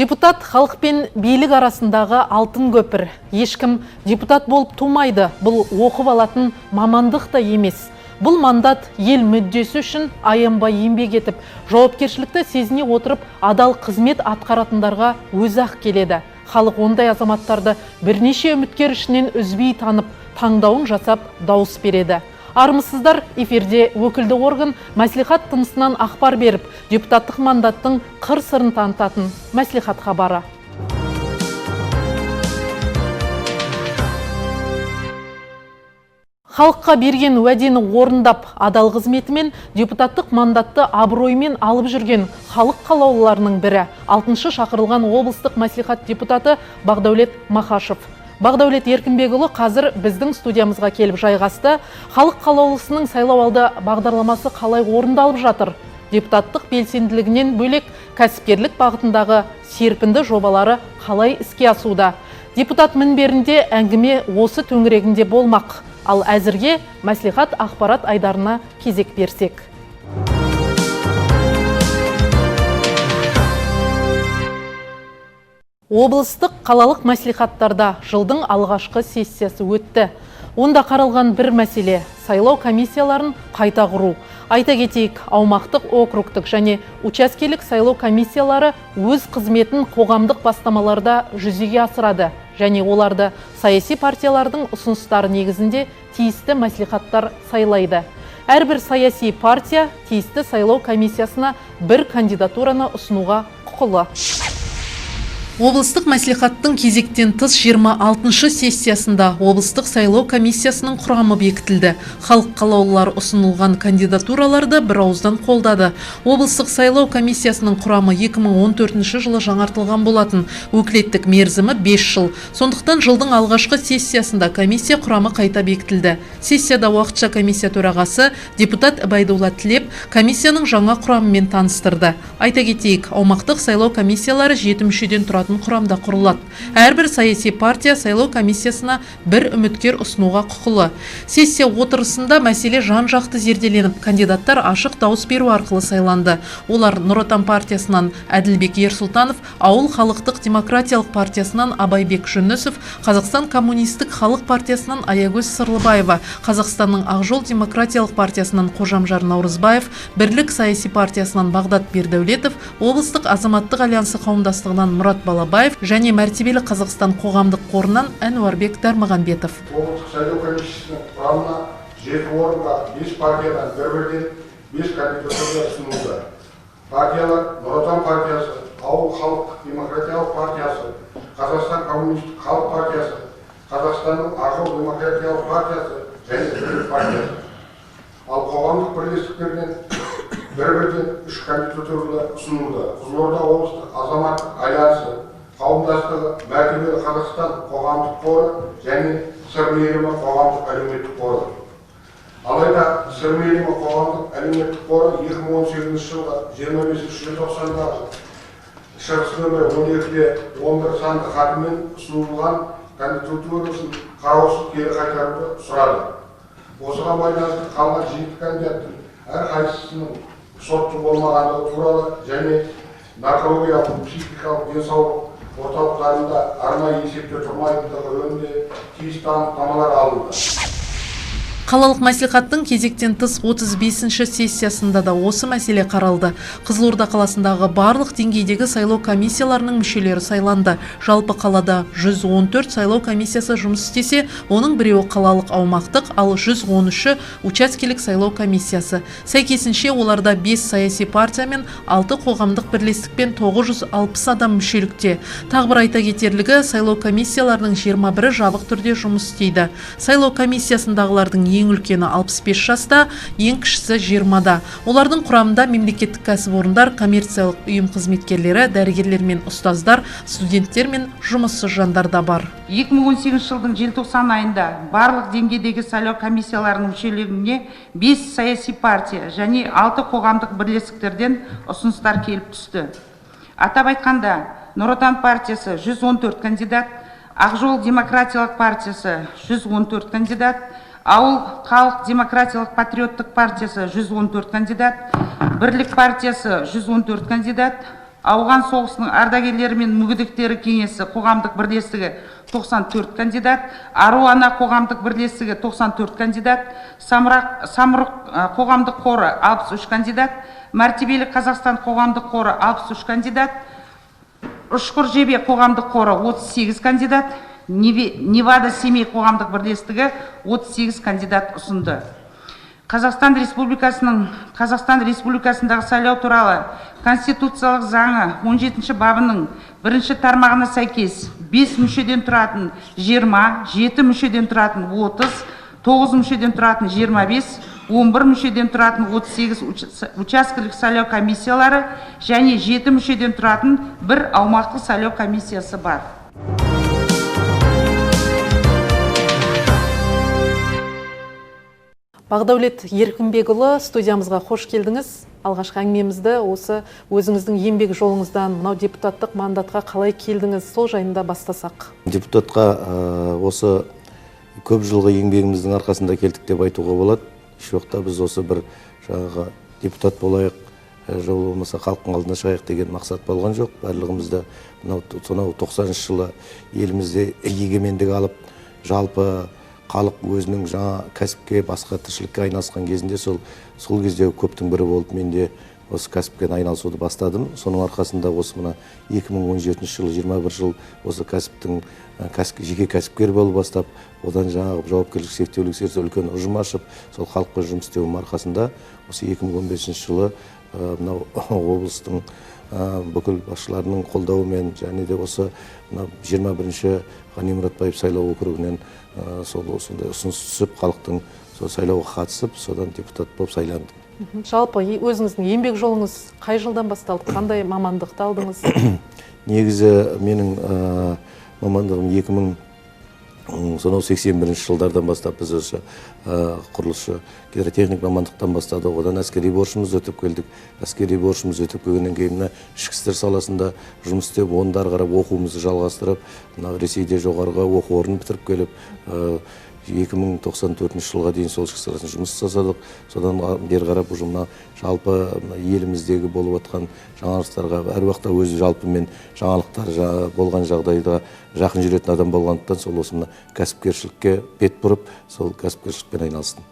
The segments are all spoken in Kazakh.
Депутат халық пен билік арасындағы алтын көпір. Ешкім депутат болып тумайды. Бұл оқып алатын мамандық та емес. Бұл мандат ел мүддесі үшін аянбай еңбек етіп, жауапкершілікті сезіне отырып, адал қызмет атқаратындарға өзі-ақ келеді. Халық ондай азаматтарды бірнеше үміткер ішінен үзбей танып, таңдауын жасап дауыс береді. Армысыздар, эфирде өкілді орган мәслихат тынысынан ақпар беріп, депутаттық мандаттың қыр сырын танытатын мәслихат хабары. Халыққа берген уәдені орындап, адал қызметімен депутаттық мандатты абыроймен алып жүрген халық қалаулыларының бірі, 6-шы шақырылған облыстық мәслихат депутаты Бағдәулет Махашев. Бағдәулет Еркінбекұлы қазір біздің студиямызға келіп жайғасты. Халық қалаулысының сайлауалды бағдарламасы қалай орындалып жатыр? Депутаттық белсенділігінен бөлек кәсіпкерлік бағытындағы серпінді жобалары қалай іске асуда? Депутат мінберінде әңгіме осы төңірегінде болмақ. Ал әзірге мәслихат ақпарат айдарына кезек берсек. Облыстық қалалық мәслихаттарда жылдың алғашқы сессиясы өтті. Онда қаралған бір мәселе – сайлау комиссияларын қайта құру. Айта кетейік, аумақтық, округтік және учаскелік сайлау комиссиялары өз қызметін қоғамдық бастамаларда жүзеге асырады және оларды саяси партиялардың ұсыныстары негізінде тиісті мәслихаттар сайлайды. Әрбір саяси партия тиісті сайлау комиссиясына бір кандидатураны ұсынуға құқылы. Облыстық мәслихаттың кезектен тыс 26-шы сессиясында облыстық сайлау комиссиясының құрамы бекітілді. Халық қалаулылары ұсынылған кандидатураларды бір ауыздан қолдады. Облыстық сайлау комиссиясының құрамы 2014 жылы жаңартылған болатын. Өкілеттік мерзімі 5 жыл. Сондықтан жылдың алғашқы сессиясында комиссия құрамы қайта бекітілді. Сессияда уақытша комиссия төрағасы депутат Байдулла Тілеп комиссияның жаңа құрамымен таныстырды. Айта кетейік, аумақтық сайлау комиссиялары 7 мүшеден тұратын құрамда құрылады. Әрбір саяси партия сайлау комиссиясына бір үміткер ұсынуға құқылы. Сессия отырысында мәселе жан-жақты зерделеніп, кандидаттар ашық дауыс беру арқылы сайланды. Олар Нұр Отан партиясынан Әділбек Ерсұлтанов, Ауыл халықтық демократиялық партиясынан Абайбек Жүнісов, Қазақстан коммунистік халық партиясынан Аягөз Сырлыбаева, Қазақстанның Ақжол демократиялық партиясынан Қожамжар Наурызбаев, Бірлік саяси партиясынан Бағдат Бердәулетов, облыстық азаматтық альянсы қауымдастығынан Мұрат Балабаев және мәртебелі Қазақстан қоғамдық қорынан Әнуарбек Дармағанбетов. Облыстық сайлау комиссиясының құрамына 7 орынға 5 партиядан бір-бірден 5 кандидатура ұсынылды. Партиялар Нұр Отан партиясы, Ауыл халықтық демократиялық партиясы, Қазақстан коммунистік халық партиясы, Қазақстанның Ақжол демократиялық партиясы және Бірлік партиясы. Ал қоғамдық бірлестіктерден бір-бірден 3 кандидатура ұсынылды. Қызылорда облыстық азаматтық альянсы, қауымдастығы, мәртебелі Қазақстан қоғамдық қоры және Сыр мейірімі қоғамдық әлеуметтік қоры. Алайда Сыр мейірімі қоғамдық әлеуметтік қоры 2018 жылғы 25 желтоқсандағы шығыс нөмірі 12-де 11 санды хатымен ұсынылған кандидатурасын қараусыз кері қайтаруды сұрады. Осыған байланысты қалған 7 кандидаттың әрқайсысының сотты болмағандығы туралы және наркологиялық, психикалық денсаулық орталықтарында арнайы есепте тұрмайтындығы жөнінде тиісті анықтамалар алынды. Қалалық мәслихаттың кезектен тыс 35-ші сессиясында да осы мәселе қаралды. Қызылорда қаласындағы барлық деңгейдегі сайлау комиссияларының мүшелері сайланды. Жалпы қалада 114 сайлау комиссиясы жұмыс істесе, оның біреуі қалалық аумақтық, ал 113-і учаскелік сайлау комиссиясы. Сәйкесінше, оларда 5 саяси партия мен 6 қоғамдық бірлестікпен 960 адам мүшелікте. Тағы бір айта кетерлігі, сайлау комиссияларының 21-і жабық түрде жұмыс істейді. Сайлау комиссиясындағылардың ең үлкені 65 жаста, ең кішісі 20-да. Олардың құрамында мемлекеттік кәсіпорындар, коммерциялық ұйым қызметкерлері, дәрігерлер мен ұстаздар, студенттер мен жұмыссыз жандар да бар. 2018 жылдың желтоқсан айында барлық деңгейдегі сайлау комиссияларының мүшелігіне 5 саяси партия және 6 қоғамдық бірлестіктерден ұсыныстар келіп түсті. Атап айтқанда, Нұр Отан партиясы 114 кандидат, Ақжол демократиялық партиясы 114 кандидат, Ауыл халық демократиялық патриоттық партиясы 114 кандидат, Бірлік партиясы 114 кандидат, Ауған соғысының ардагерлері мен мүгедектері кеңесі қоғамдық бірлестігі 94 кандидат, Ару ана қоғамдық бірлестігі 94 кандидат, Самұрық қоғамдық қоры 63 кандидат, Мәртебелі Қазақстан қоғамдық қоры 63 кандидат, Ұшқыр жебе қоғамдық қоры 38 кандидат, Невада Семей қоғамдық бірлестігі 38 кандидат ұсынды. Қазақстан Республикасындағы сайлау туралы Конституциялық заңы 17 бабының бірінші тармағына сәйкес 5 мүшеден тұратын 20, 7 мүшеден тұратын 30, 9 мүшеден тұратын 25, 11 мүшеден тұратын 38 учаскелік сайлау комиссиялары және 7 мүшеден тұратын бір аумақтық сайлау комиссиясы бар. Бағдәулет Еркінбекұлы, студиямызға қош келдіңіз. Алғашқы әңгімемізді осы өзіңіздің еңбек жолыңыздан, мынау депутаттық мандатқа қалай келдіңіз, сол жайында бастасақ. Депутатқа осы көп жылғы еңбегіміздің арқасында келдік деп айтуға болады. Еш уақытта біз осы бір жаңағы депутат болайық, жол болмаса халықтың алдына шығайық деген мақсат болған жоқ. Барлығымызда мынау сонау 90-шы жылы елімізде егемендік алып, жалпы халық өзінің жаңа кәсіпке, басқа тіршілікке айналысқан кезінде сол кезде көптің бірі болып мен де осы кәсіппен айналысуды бастадым. Соның арқасында осы мына 2017 жылы 21 жыл осы кәсіптің жеке кәсіпкер болып бастап, одан жаңағы жауапкершілігі шектеулі серіктестік үлкен ұжым ашып, сол халықпен жұмыс істеуім арқасында осы 2015 жылы мынау облыстың бүкіл басшыларының қолдауымен және де осы мына 21-ші Ғани Мұратбаев сайлау округінен сол осындай ұсыныс түсіп, халықтың сол сайлауға қатысып, содан депутат болып сайландым. Жалпы өзіңіздің еңбек жолыңыз қай жылдан басталды, қандай мамандықты алдыңыз? Негізі менің мамандығым 2081 жылдардан бастап біз осы құрылысшы гидротехник мамандықтан бастадық. Одан әскери борышымызды өтеп келдік. Әскери борышымызды өтеп келгеннен кейін мына ішкі істер саласында жұмыс істеп, оны да ары қарап оқуымызды жалғастырып, мына Ресейде жоғарғы оқу орнын бітіріп келіп, 2094 жылға дейін сол ішкі істер саласында жұмыс жасадық. Содан бері қарап уже мына жалпы еліміздегі болып жатқан жаңалықтарға әр уақытта өзі жалпы мен жаңалықтар болған жағдайда жақын жүретін адам болғандықтан сол осы мына кәсіпкершілікке бет бұрып, сол кәсіпкершілікпен айналыстым.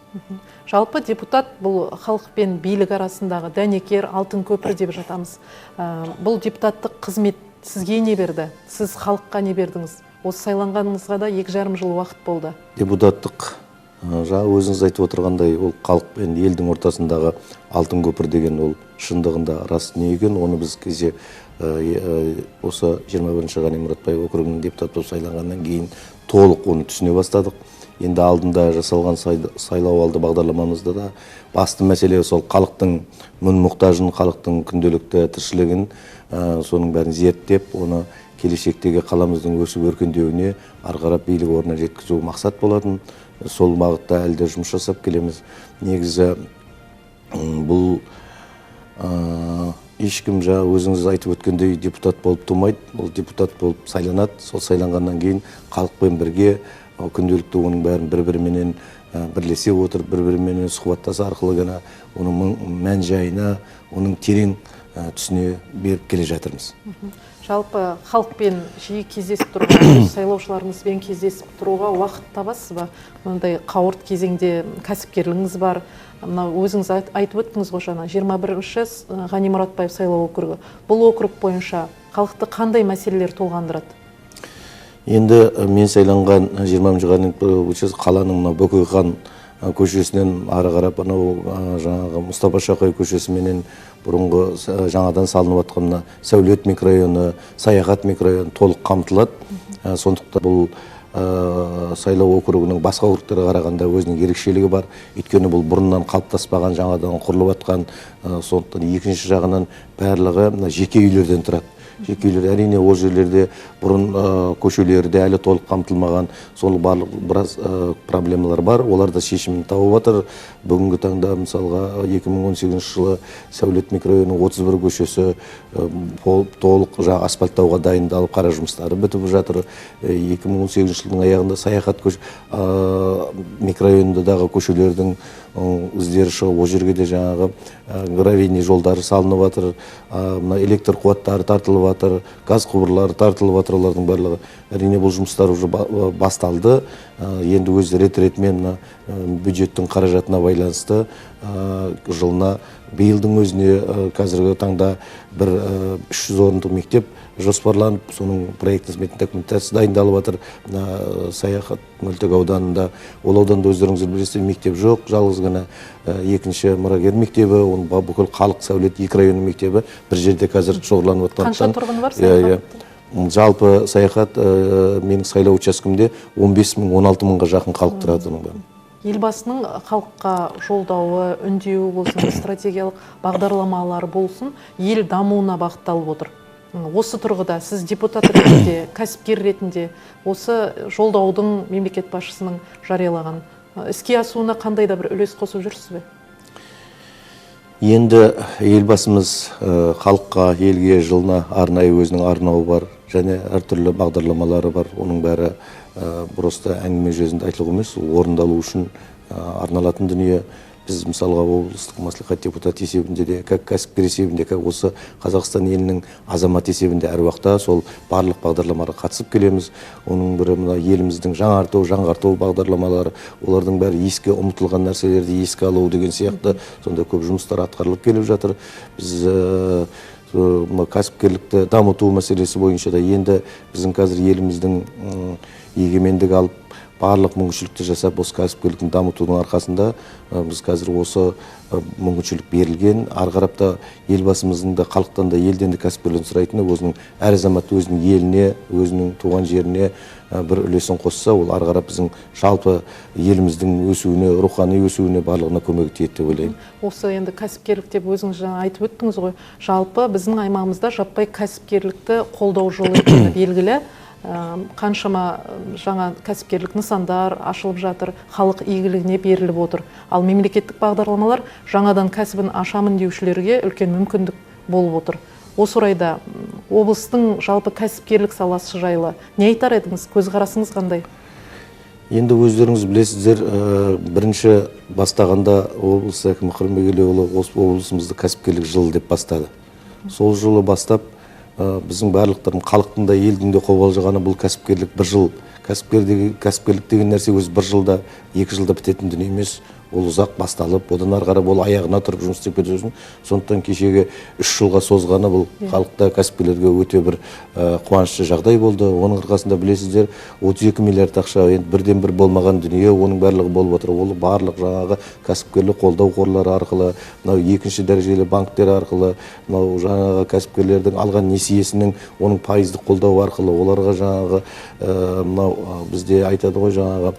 Жалпы депутат бұл халық пен билік арасындағы дәнекер, алтын көпір деп жатамыз. Бұл депутаттық қызмет сізге не берді? Сіз халыққа не бердіңіз? Осы сайланғаныңызға да 2,5 жыл уақыт болды. Депутаттық, жаңа өзіңіз айтып отырғандай, ол халық пен елдің ортасындағы алтын көпір деген ол шындығында рас не екен, оны біз кеше осы 21-ші Ғани Мұратбаев округінің депутат болып сайланғаннан кейін толық оны түсіне бастадық. Енді алдында жасалған сайлау алды бағдарламамызда да басты мәселе сол халықтың мұң мұқтажын, халықтың күнделікті тіршілігін, соның бәрін зерттеп, оны келешектегі қаламыздың өсіп өркендеуіне ары қарап билік орнына жеткізу мақсат болатын. Сол бағытта әлі де жұмыс жасап келеміз. Негізі бұл ешкім жаңа өзіңіз айтып өткендей депутат болып тумайды, ол депутат болып сайланады. Сол сайланғаннан кейін халықпен бірге күнделікті оның бәрін бір-біріменен бірлесе отырып, бір-біріменен сұхбаттаса арқылы ғана оның мән жайына, оның терең түсіне беріп келе жатырмыз. Жалпы халықпен жиі кездесіп тұруға, сайлаушыларыңызбен кездесіп тұруға уақыт табасыз ба? Мынандай қауырт кезеңде кәсіпкерлігіңіз бар. Мына өзіңіз айтып өттіңіз ғой жаңа, 21-ші Ғани Мұратбаев сайлау округі. Бұл округ бойынша халықты қандай мәселелер толғандырады? Енді мен сайланған 20-ші Ғани Мұратбаев қаланың мына Бөкейхан көшесінен ары қарап анау жаңағы Мұстафа Шоқай көшесіменен бұрынғы жаңадан салынып жатқан мына Сәулет микрорайоны, Саяхат микрорайоны толық қамтылады. Сондықтан бұл сайлау округінің басқа округтерге қарағанда өзінің ерекшелігі бар. Өйткені бұл бұрыннан қалыптаспаған, жаңадан құрылып жатқан, сондықтан екінші жағынан барлығы мына жеке үйлерден тұрады. Жеке үйлер, әрине, ол жерлерде бұрын көшелері де әлі толық қамтылмаған, сол барлық біраз проблемалар бар, олар да шешімін тауып жатыр. Бүгінгі таңда, мысалға, 2018 жылы Сәулет микрорайонының 31 көшесі толық жаңа асфальттауға дайындалып, қара жұмыстары бітіп жатыр. 2018 жылдың аяғында Саяхат микрорайонындағы көшелердің іздері шығып, ол жерге де жаңағы гравийный жолдары салынып жатыр, мына электр қуаттары тартылып жатыр, газ құбырлары тартылып жатыр. Олардың барлығы, әрине, бұл жұмыстар уже басталды. Енді өз рет ретімен мына бюджеттің қаражатына байланысты жылына, биылдың өзіне қазіргі таңда бір 300 орындық мектеп жоспарланып, соның проектный сметный документациясы дайындалып жатыр мына Саяхат мөлтек ауданында. Ол ауданда, өздеріңіздер білесіздер, мектеп жоқ, жалғыз ғана екінші Мұрагер мектебі. Оның бүкіл халық Сәулет екі районның мектебі бір жерде қазір шоғырланып жатқандықтан. Қанша тұрғыны бар? Иә, жалпы Саяхат, менің сайлау учаскемде 15 мың, 16 мыңға жақын халық тұрады оның бәрі. Елбасының халыққа жолдауы, үндеуі болсын, стратегиялық бағдарламалары болсын, ел дамуына бағытталып отыр. Осы тұрғыда сіз депутат ретінде, кәсіпкер ретінде осы жолдаудың, мемлекет басшысының жариялаған, іске асуына қандай да бір үлес қосып жүрсіз бе? Енді Елбасымыз халыққа, елге жылына арнайы өзінің арнауы бар және әртүрлі бағдарламалары бар. Оның бәрі просто әңгіме жүзінде айтылу емес, ол орындалу үшін арналатын дүние. Біз, мысалға, облыстық мәслихат депутат есебінде де, как кәсіпкер есебінде, как осы Қазақстан елінің азаматы есебінде әр уақытта сол барлық бағдарламаларға қатысып келеміз. Оның бірі мына еліміздің жаңарту, жаңғырту бағдарламалары, олардың бәрі ескі ұмытылған нәрселерді еске алу деген сияқты сондай көп жұмыстар атқарылып келіп жатыр. Біз мына кәсіпкерлікті дамыту мәселесі бойынша да енді біздің қазір еліміздің егемендік алып, барлық мүмкіншілікті жасап, осы кәсіпкерліктің дамытудың арқасында біз қазір осы мүмкіншілік берілген. Ары қарап та Елбасымыздың да, халықтан да, елден де, кәсіпкерлерден сұрайтыны: өзінің, әр азамат өзінің еліне, өзінің туған жеріне бір үлесін қосса, ол ары қарап біздің жалпы еліміздің өсуіне, рухани өсуіне, барлығына көмегі тиеді деп ойлаймын. Осы енді кәсіпкерлік деп өзіңіз жаңа айтып өттіңіз ғой. Жалпы біздің аймағымызда жаппай кәсіпкерлікті қолдау жолы екені белгілі. Қаншама жаңа кәсіпкерлік нысандар ашылып жатыр, халық игілігіне беріліп отыр. Ал мемлекеттік бағдарламалар жаңадан кәсібін ашамын деушілерге үлкен мүмкіндік болып отыр. Осы орайда облыстың жалпы кәсіпкерлік саласы жайлы не айтар едіңіз, көзқарасыңыз қандай? Енді өздеріңіз білесіздер, бірінші бастағанда облыс әкімі Қырымбек Елеуұлы осы облысымызды кәсіпкерлік жылы деп бастады. Сол жылы бастап біздің барлықтардың, халықтың да, елдің де қобалжығаны: бұл кәсіпкерлік бір жыл, кәсіпкерлік деген нәрсе өзі бір жылда, 2 жылда бітетін дүние емес. Ол ұзақ басталып, одан ары қарай ол аяғына тұрып жұмыс істеп кету үшін. Сондықтан кешегі 3 жылға созғаны бұл халықта, кәсіпкерлерге өте бір қуанышты жағдай болды. Оның арқасында, білесіздер, 32 миллиард ақша, енді бірден бір болмаған дүние, оның барлығы болып отыр. Ол барлық жаңағы кәсіпкерлік қолдау қорлары арқылы, мынау екінші дәрежелі банктер арқылы, мынау жаңағы кәсіпкерлердің алған несиесінің, оның пайыздық қолдау арқылы, оларға жаңағы мынау бізде айтады ғой жаңағы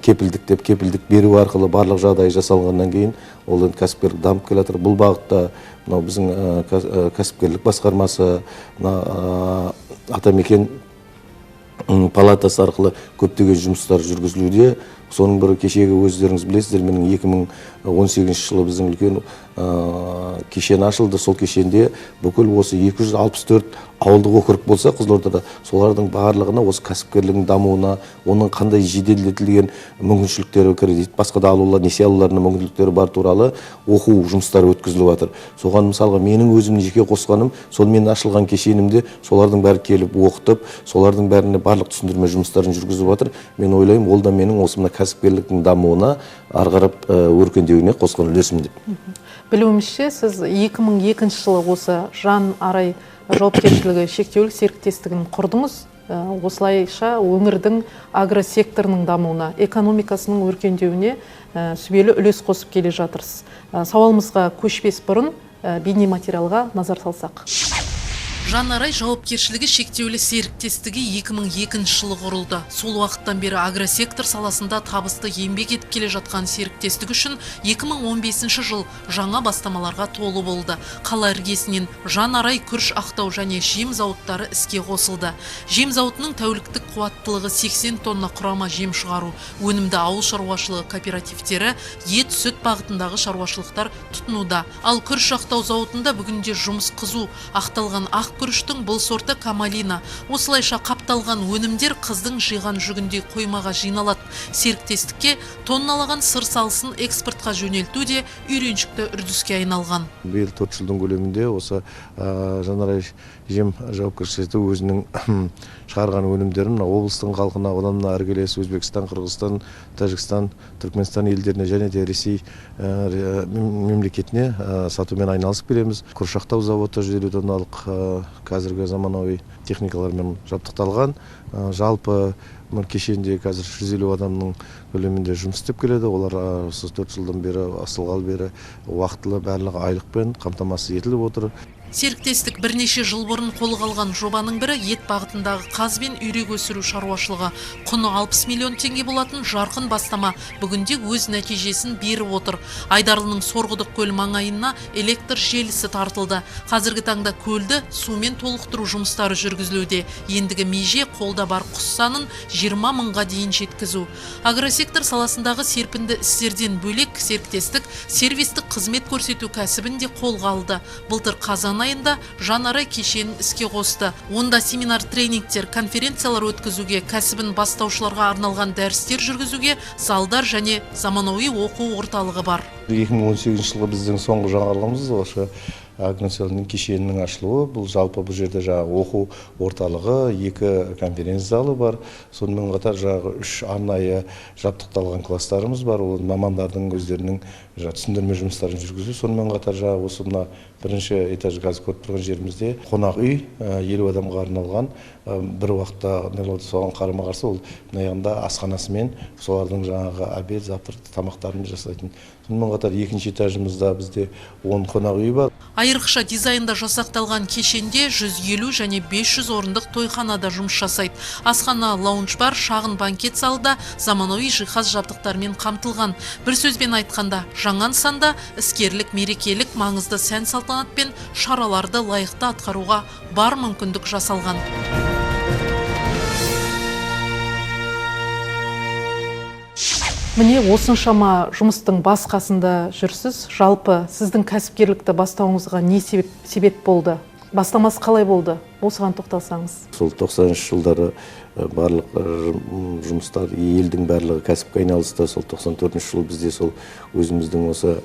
кепілдік деп, кепілдік беру арқылы барлық жағдай жасалғаннан кейін ол енді кәсіпкерлік дамып келе жатыр. Бұл бағытта мынау біздің кәсіпкерлік басқармасы, мына Атамекен палатасы арқылы көптеген жұмыстар жүргізілуде. Соның бірі кешегі, өздеріңіз білесіздер, менің 2018 жылы біздің үлкен кешен ашылды. Сол кешенде бүкіл осы 264 ауылдық округ болса Қызылордада, солардың барлығына осы кәсіпкерліктің дамуына, оның қандай жеделдетілген мүмкіншіліктері, кредит, басқа да алулар, несие алуларына мүмкіндіктері бар туралы оқу жұмыстары өткізіліп жатыр. Соған, мысалға, менің өзімнің жеке қосқаным сол мен ашылған кешенімде солардың бәрі келіп оқытып, солардың бәріне барлық түсіндірме жұмыстарын жүргізіп жатыр. Мен ойлаймын, ол да менің осы мына кәсіпкерліктің дамуына, ары қарап өркендеуіне қосқан үлесім деп. Білуімізше, сіз 2002 жылы осы Жан Арай жауапкершілігі шектеулі серіктестігін құрдыңыз. Осылайша өңірдің агросекторының дамуына, экономикасының өркендеуіне сүбелі үлес қосып келе жатырсыз. Сауалымызға көшпес бұрын бейнематериалға назар салсақ. Жанарай жауапкершілігі шектеулі серіктестігі 2002 жылы құрылды. Сол уақыттан бері агросектор саласында табысты еңбек етіп келе жатқан серіктестік үшін 2015 жыл жаңа бастамаларға толы болды. Қала іргесінен Жанарай күріш ақтау және жем зауыттары іске қосылды. Жем зауытының тәуліктік қуаттылығы 80 тонна құрама жем шығару. Өнімді ауыл шаруашылығы кооперативтері, ет, сүт бағытындағы шаруашылықтар тұтынуда. Ал күріш ақтау зауытында бүгінде жұмыс қызу. Ақталған ақ күріштің бұл сорты Камалина. Осылайша қапталған өнімдер қыздың жиған жүгіндей қоймаға жиналады. Серіктестікке тонналаған сыр салысын экспортқа жөнелту де үйреншікті үрдіске айналған. Биыл 4 жылдың көлемінде осы Жанарай жем жауапкершілігі өзінің шығарған өнімдерін мына облыстың халқына, одан мына іргелес Өзбекстан, Қырғызстан, Тәжікстан, Түркменстан елдеріне және де Ресей мемлекетіне сатумен айналысып келеміз. Күріш ақтау зауыты 150 тонналық қазіргі заманауи техникалармен жабдықталған. Жалпы мына кешенде қазір 150 адамның көлемінде жұмыс істеп келеді. Олар осы 4 жылдан бері ашылғалы бері уақытылы барлығы айлықпен қамтамасыз етіліп отыр. Серіктестік бірнеше жыл бұрын қолға алған жобаның бірі ет бағытындағы қаз бен үйрек өсіру шаруашылығы. Құны 60 миллион теңге болатын жарқын бастама бүгінде өз нәтижесін беріп отыр. Айдарлының Сорғыдық көл маңайына электр желісі тартылды. Қазіргі таңда көлді сумен толықтыру жұмыстары жүргізілуде. Ендігі меже қолда бар құс санын 20 мыңға дейін жеткізу. Агросектор саласындағы серпінді істерден бөлек серіктестік сервистік қызмет көрсету кәсібін де қолға алды. Былтыр қазан айында Жанарай кешенін іске қосты. Онда семинар, тренингтер, конференциялар өткізуге, кәсібін бастаушыларға арналған дәрістер жүргізуге залдар және заманауи оқу орталығы бар. 2018 жылғы біздің соңғы жаңалығымыз осы агросектор кешенінің ашылуы. Бұл жалпы бұл жерде жаңағы оқу орталығы, 2 конференция залы бар. Сонымен қатар жаңағы 3 арнайы жабдықталған класстарымыз бар. Ол мамандардың өздерінің түсіндірме жұмыстарын жүргізу. Сонымен қатар жаңағы осы мына бірінші этаж қазір көріп тұрған жерімізде қонақ үй, 50 адамға арналған, бір уақытта соған қарама-қарсы ол мына жағында асханасымен солардың жаңағы обед, завтрак тамақтарын жасайтын. Сонымен қатар екінші этажымызда бізде 10 қонақ үй бар. Айрықша дизайнда жасақталған кешенде 150 және 500 орындық тойханада жұмыс жасайды. Асхана, лаунж бар, шағын банкет залы да заманауи жиһаз жабдықтармен қамтылған. Бір сөзбен айтқанда, жаңа нысанда іскерлік, мерекелік, маңызды сән салтанат пен шараларды лайықты атқаруға бар мүмкіндік жасалған. Міне осыншама жұмыстың бас қасында жүрсіз. Жалпы сіздің кәсіпкерлікті бастауыңызға не себеп болды? Бастамасы қалай болды? Осыған тоқталсаңыз. Сол 90-шы жылдары барлық жұмыстар, елдің барлығы кәсіпке айналысты. Сол 94-ші жыл бізде сол өзіміздің осы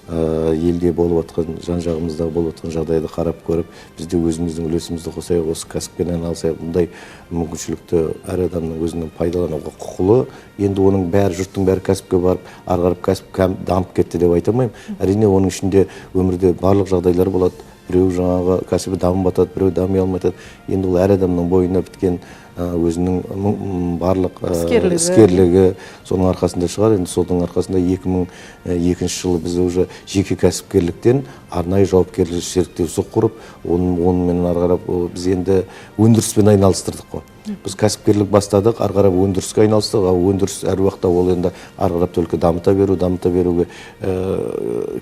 елде болып атқан, жан жағымызда болып атқан жағдайды қарап көріп, бізде өзіміздің үлесімізді қосайық, осы кәсіппен айналысайық. Бұндай мүмкіншілікті әр адамның өзінің пайдалануға құқылы. Енді оның бәрі, жұрттың бәрі кәсіпке барып, ары қарап кәсіп дамып кетті деп айта алмаймын. Әрине, оның ішінде өмірде барлық жағдайлар болады. Біреу жаңағы кәсібі дамып атады, біреу дами алмай атады. Енді ол әр адамның бойына біткен өзінің барлық іскерлігі соның арқасында шығар. Енді соның арқасында 2002 жылы біз уже жеке кәсіпкерліктен арнайы жауапкершілік серіктестік құрып, онымен ары қарап біз енді өндіріспен айналыстырдық қой. Біз кәсіпкерлік бастадық, ары қарап өндіріске айналыстық. Ал өндіріс әр уақытта ол енді ары қарап только дамыта беру, дамыта беруге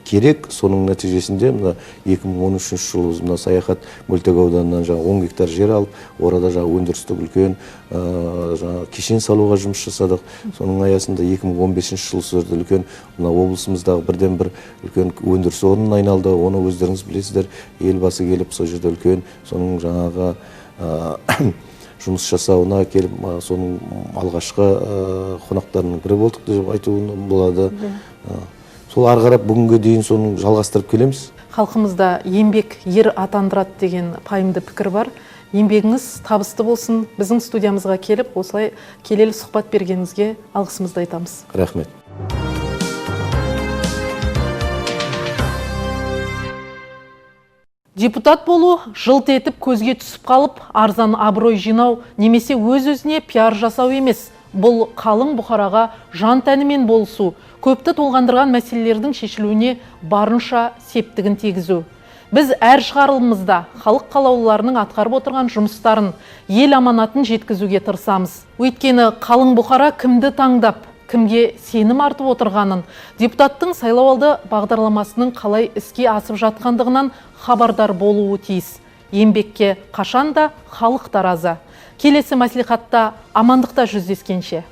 керек. Соның нәтижесінде мына 2013 жылы біз мына Саяхат мөлтек ауданынан жаңа 10 гектар жер алып, орада жаңа өндірістік үлкен жаңа кешен салуға жұмыс жасадық. Соның аясында 2015 жылы сол жерде үлкен мына облысымыздағы бірден бір үлкен өндіріс орнына айналды. Оны өздеріңіз білесіздер, елбасы келіп сол жерде үлкен соның жаңағы жұмыс жасауына келіп, соның алғашқы қонақтарының бірі болдық деп айтуға болады. Сол ары қарап бүгінге дейін соны жалғастырып келеміз. Халқымызда еңбек ер атандырады деген пайымды пікір бар. Еңбегіңіз табысты болсын. Біздің студиямызға келіп, осылай келелі сұхбат бергеніңізге алғысымызды айтамыз. Рахмет. Депутат болу, жылт етіп көзге түсіп қалып, арзан абырой жинау немесе өз-өзіне пиар жасау емес. Бұл қалың бұқараға жан тәнімен болысу, көпті толғандырған мәселелердің шешілуіне барынша септігін тигізу. Біз әр шығарылымызда халық қалаулыларының атқарып отырған жұмыстарын, ел аманатын жеткізуге тырысамыз. Өйткені қалың бұқара кімді таңдап, кімге сенім артып отырғанын, депутаттың сайлауалды бағдарламасының қалай іске асып жатқандығынан хабардар болуы тиіс. Еңбекке қашанда халық таразы. Келесі мәслихатта амандықта жүздескенше.